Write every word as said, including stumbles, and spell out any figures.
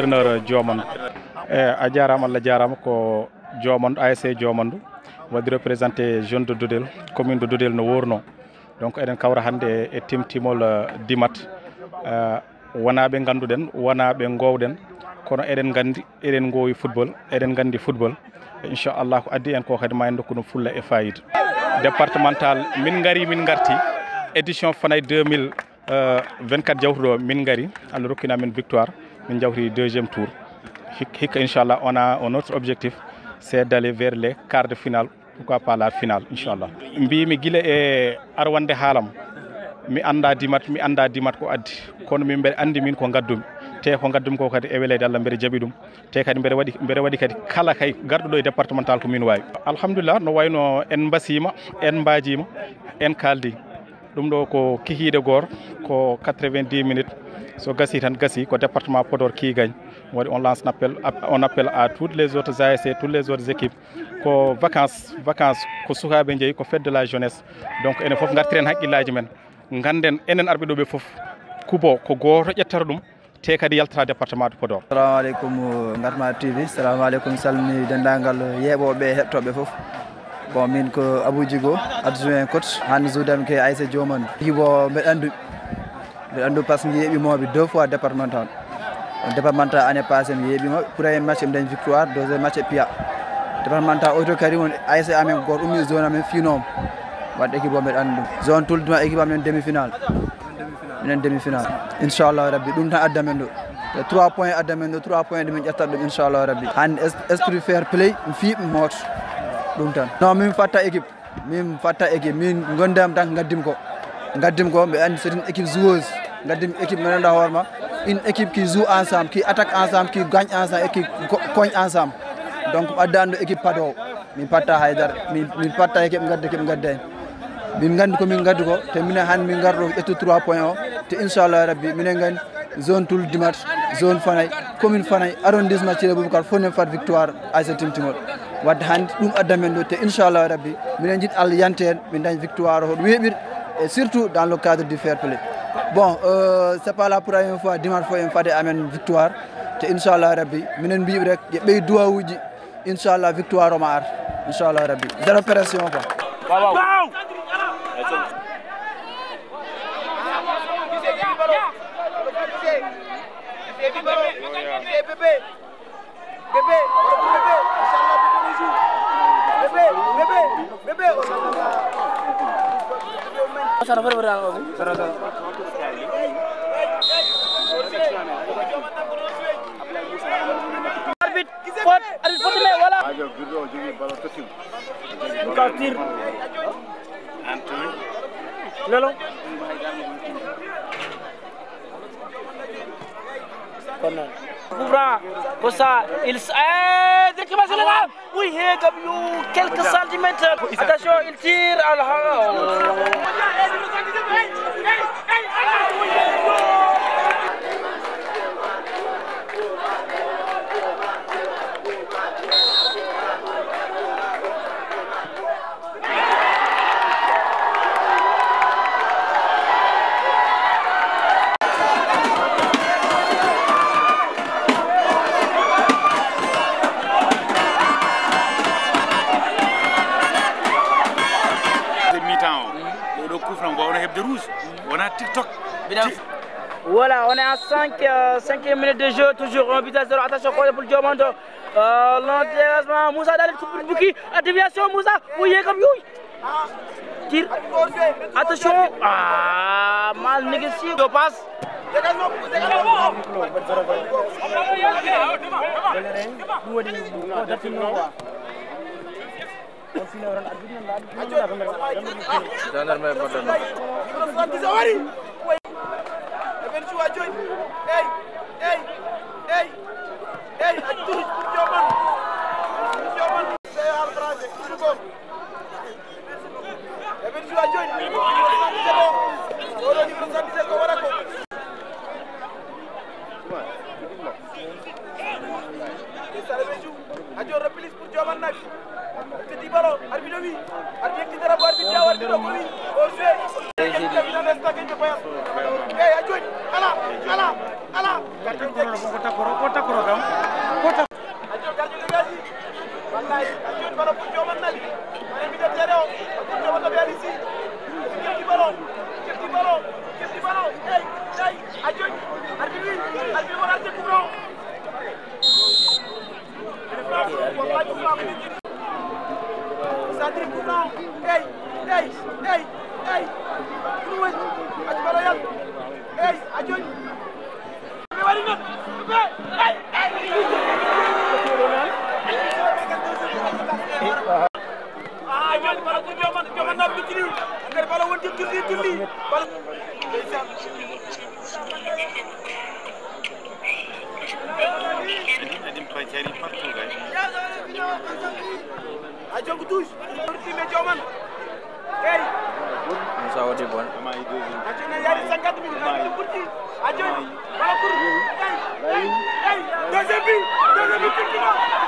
Entraîneur Joomanndu. E, a jaaraama, Allah jaaraama. Ko Joomanndu, A S C Joomanndu waɗi représenté jeune de Dodel, commune de Dodel no wuurno. Donc eɗen kawra hannde e timtimol, eh, Dimat. Eh, wonaa ɓe ngannduɗen, wonaa ɓe ngoowɗen, kono eɗen nganndi, eɗen ngoowi football, eɗen nganndi football. Inchallah ko addi en ko kadi ma en ndokku ɗum fulla e fayida. Départemental, min ngari, min ngarti édition Fanay deux mille vingt-quatre jawtuɗo, min ngari, Allah rokkina min victoire, min jawti deuxième tour. Hik-, hikka inchallah on a un autre objectif, c'est d'aller vers les quarts de finale, pourquoi pas la finale, inchallah. Mbimi gila e arwande haalam, mi annda Dimat, mi annda Dimat ko addi, kono min mbeɗa anndi min ko ngaddumi, te ko ngaddumi ko kadi e weleede Allah mbeɗa jaɓi ɗum, te kadi mbeɗa waɗi, mbeɗa waɗi kadi kala kay garɗo ɗo e départemental ko min wawi. Alhamdulillah, no wayno en mbasima, en mbajima, en kaldi. Ɗum ɗo ko kikiiɗe goor, ko quatre-vingt-dix minutes. So gasi tan gasi, ko département Podor qui gagne. Waɗi on lance un appel, un appel à toutes les autres A S C, toutes les autres équipes. Ko vacances, vacances ko sukaaɓe njeyi, ko fête de la jeunesse. Donc enen fof ngartiren haqqillaaji men. Ngannden enen arɓe ɗo ɓe fof, kubo ko gooto ƴettata ɗum, te kadi yaltata département de Podor. Assalamu aleykum, Ngatma T V. Assalamu aleykum, salmini denndaangal yeeɓooɓe e heɗtooɓe fof. Bon, min ko Abou Djigo, adjoint coach, hannde jour am ke A S C Joomanndu. Djigo mbeɗa anndu, mbeɗa anndu par ce que yeeɓi mooɓe deux fois départemental. Départemental année passée mi yeeɓi mooɓe, premier match mi dañ victoire, deuxième match e piya. Départemental oto kadi won A S C amen gooto ummi zone amen fiinoom. Wadde équipe o mbeɗa anndu ɗum. Zone Tuldu ma équipe amen demi-finale. Minen demi-finale. Inchallah Rabbi, ɗum tan adda men ɗo. Te trois points adda men ɗo, trois points ɗi min ƴettat ɗum, inchallah Rabbi. Hannde es-, esprit fair play, mi fii ɗum mooto. Ɗum tan. Non, min fatta équipe. Min fatta équipe. Min gondam tan ngaddim ko. Ngaddim ko, mbe anndi c'est une équipe joueuse. Ngaddim équipe, mbeɗa annda hoore ma. Une équipe qui joue ensemble, qui attaque ensemble, qui gagne ensemble et qui co-, cogne ensemble. Donc, adda anndu équipe Padowo. Min patta haydara, min, min patta e keɓe ngadda, keɓe ngadda en. Min nganndi ko min ngaddi ko, te minen hannde min ngarɗo ƴettu trois points o, te inchallah Rabbi, minen nganndi zone Tuldu Dimat, zone Fanay, commune Fanay, arrondissement Thierno Boubacar, fof nen fat victoire A S C Timtimol. Wadde hannde ɗum adda men ɗo, te inchallah Rabbi, minen njiɗ Allah yante en, min dañ victoire o hoɗo weeɓir, et surtout dans le cadre du fair play. Bon, euh, c'est pas la première fois Dimat fof en fade amen victoire, te inchallah Rabbi, minen mbiɓe rek, yo ɓey duwawuji, inchallah victoire o ma ar. Inchallah Rabbi. Zéro pression quoi. Waaw, waaw. Arbitre, arbitre, faute, mais voilà. Haa jooni, Birdo o jogii ballon, totti mo. Ɗum ka tir. Lelo. Kono. Couvra, ko ça, il s-, eh, directement sur le gars. Oui, hey, Gabriel, quelques centimètres. Attention, il tire. Mi-temps o, oɗo kufna ngo wona heɓde rouge, wona TikTok. Voilà, on est à cinq, euh, cinquième minute de jeu, toujours un but à zéro. Attention, corner pour Joomanndu. Euh, long dégagement, Moussa Dalit, coup de bouki, la déviation, Moussa, oui, il est comme lui. Tir. Attention. Ah, mal négocié. Deux passes. Gendarmerie mbaɗɗon. Ajo replis pour Joman Nabi. Titi ballon, arbitre wi, arbitre yekki dara ko arbitre jaw arbitre ko wi. O jeu. Hey, a jooni. Ala, ala, ala. Gardien tekki. Ajo, gardien dégagé. Wallahi, ajo, ballon pour Joman Nabi. Ballon milieu de terrain o. Pour Joman Nabi, allez-y. Cepti ballon. Cepti ballon. Cepti ballon. Hey, hey, ajo. Arbitre, arbitre, wala arbitre, coup franc. Wallahi, coup franc. Sadri, coup franc. Hey, hey, hey, hey. Ajo, ballon yal. Hey, ajo. A jogo touche. Time Joman. Hey. Moussa waɗi bon. Ajo na yari cinquante minutes. Ajo. Bala pour. Hey. Hey. Hey. Deuxième but. Deuxième but.